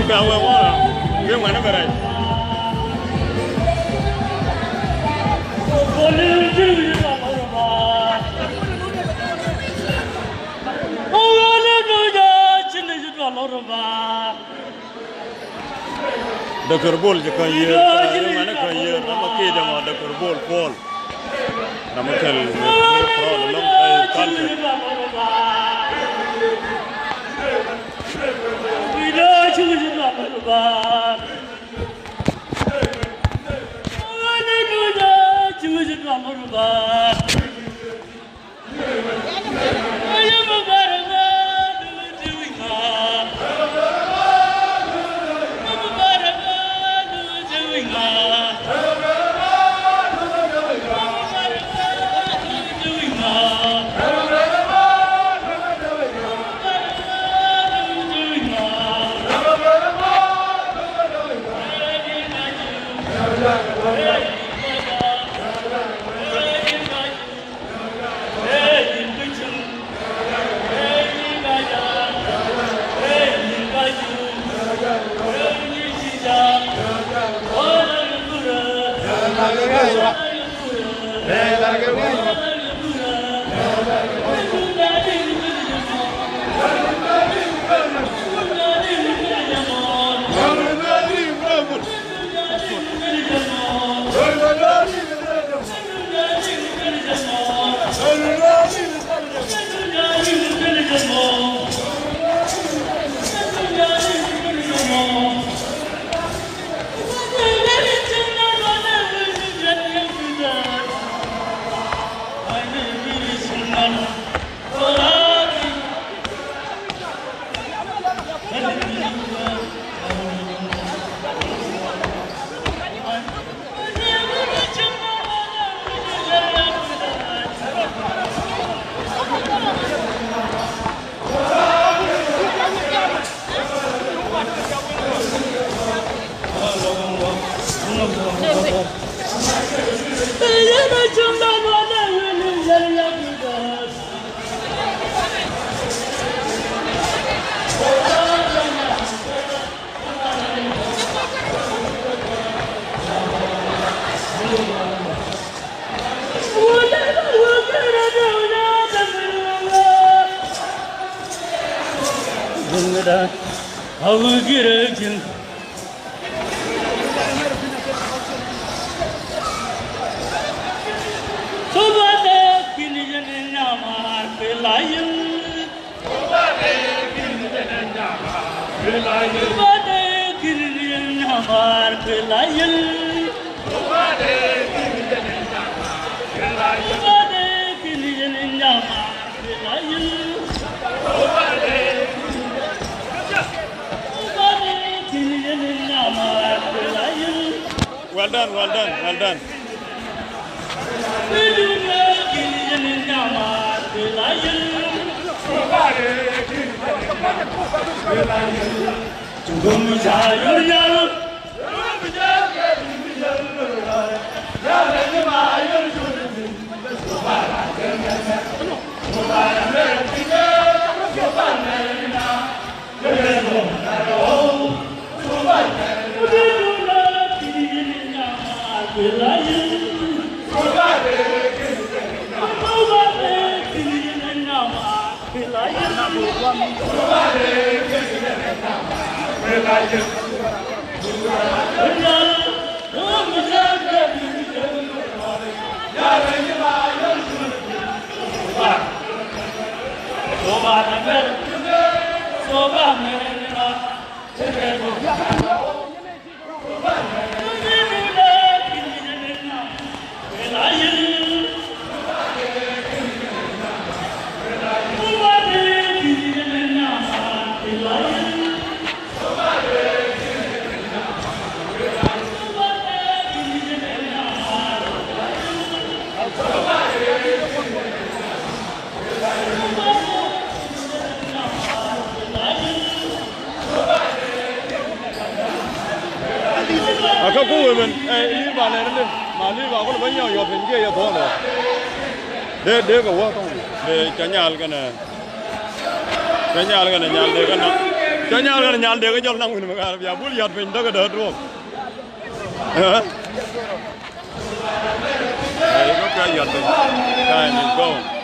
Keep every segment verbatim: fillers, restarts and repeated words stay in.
Ka wee ŋuɔ̱t, wee ŋuɛ̈ni bɛ rɛc. Doctor Bol ci kä yiër, ŋuɛ̈ni kä yiër, ram a kiɛ dee mɔ Doctor Bol Paul. Ram a kɛl mi proud lɔŋ kɛ culture. Well done, well done, well done. A kä ku wee ben, ɛ, li̱i̱r ba lɛr ni, ma li̱i̱r ba kulɛ ben yɔk yɔk piny kiɛ yɛ thuɔ̱ɔ̱ŋ lɛ. Dee, dee kɛ wä thɔ̱ŋ, dee ca nyal kɛnɛ, ca nyal kɛnɛ nyal dee kɛ nɔk. Cä nyal kɛn nyal dee kɛ jɔl naŋ wi̱n mi ɣaar bia bul yɔt piny däk kɛ dee tuɔɔk. Ɛ? Ɛ, kɛ yɔt piny. Time is gone.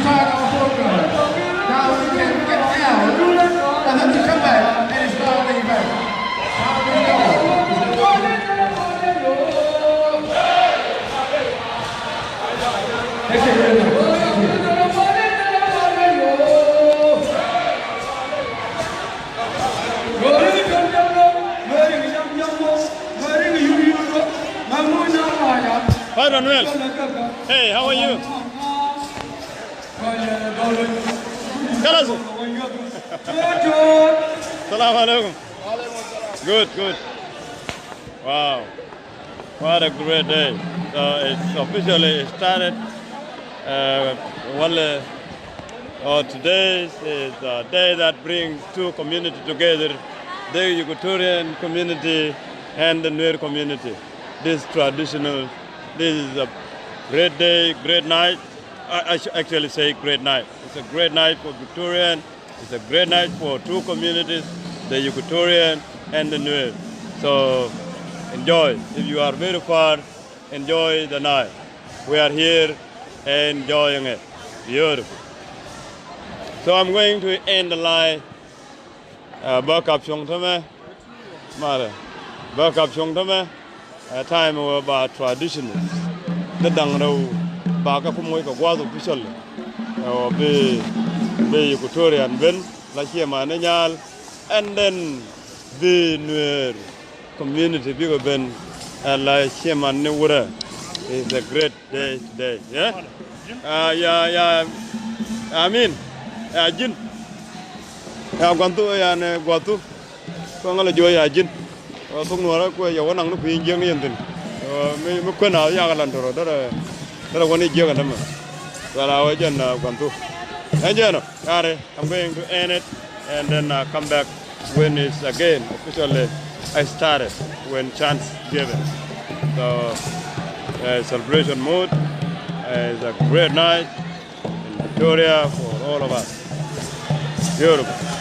Start our program. Now we can get down and then we come back and start the event. Now we go. Thank you very much. Thank you. Hi, Manuel. Hey, how are you? Kalas. Salam alaikum. Good, good. Wow. What a great day. So it's officially started. Uh, well, uh, uh, today is a day that brings two communities together, the Equatorian community and the Nuer community. This traditional, this is a great day, great night. I, I should actually say great night. It's a great night for Victorian. It's a great night for two communities, the Equatorian and the Nuer. So enjoy. If you are very far, enjoy the night. We are here enjoying it. Beautiful. So I'm going to end the live. Uh, bä kap cuɔ̱ŋ tämɛ. Malɛ. Bä kap cuɔ̱ŋ tämɛ. Ɛ time wä ba traditional. Ni da̱ŋ rɛw ba kɛ kum wec kɛ gua̱a̱th official. Ɛ wä bi, bi Equatorian ben la ciɛ ma ni nyaal. And then bi Nuer community bikɛ ben. Ɛ la ciɛ ma ni wurɛ. Is a great day today. Yeah? Ah, ya, ya, amin. Ya ji̱n. Ya guanthu, ya nɛ guanthu. Kɔn ŋa la jiɔ ya ji̱n. Wa thuk nuɔrä kuɛ ya wä naŋ ni kui̱ jiäŋ yɛn thi̱n. Wa mi, mi kuën a yak lan tɔrɔ, derɛ, derɛ wä ni jiäk ɛn tämɛ. Wa la wä jɛn, ah, guanthu. Ɛn jɛn ɔ, kari, I'm going to end it and then, uh, come back when it's again officially I started, when chance given. So, uh, celebration mood, uh, is a great night in Victoria for all of us. Beautiful.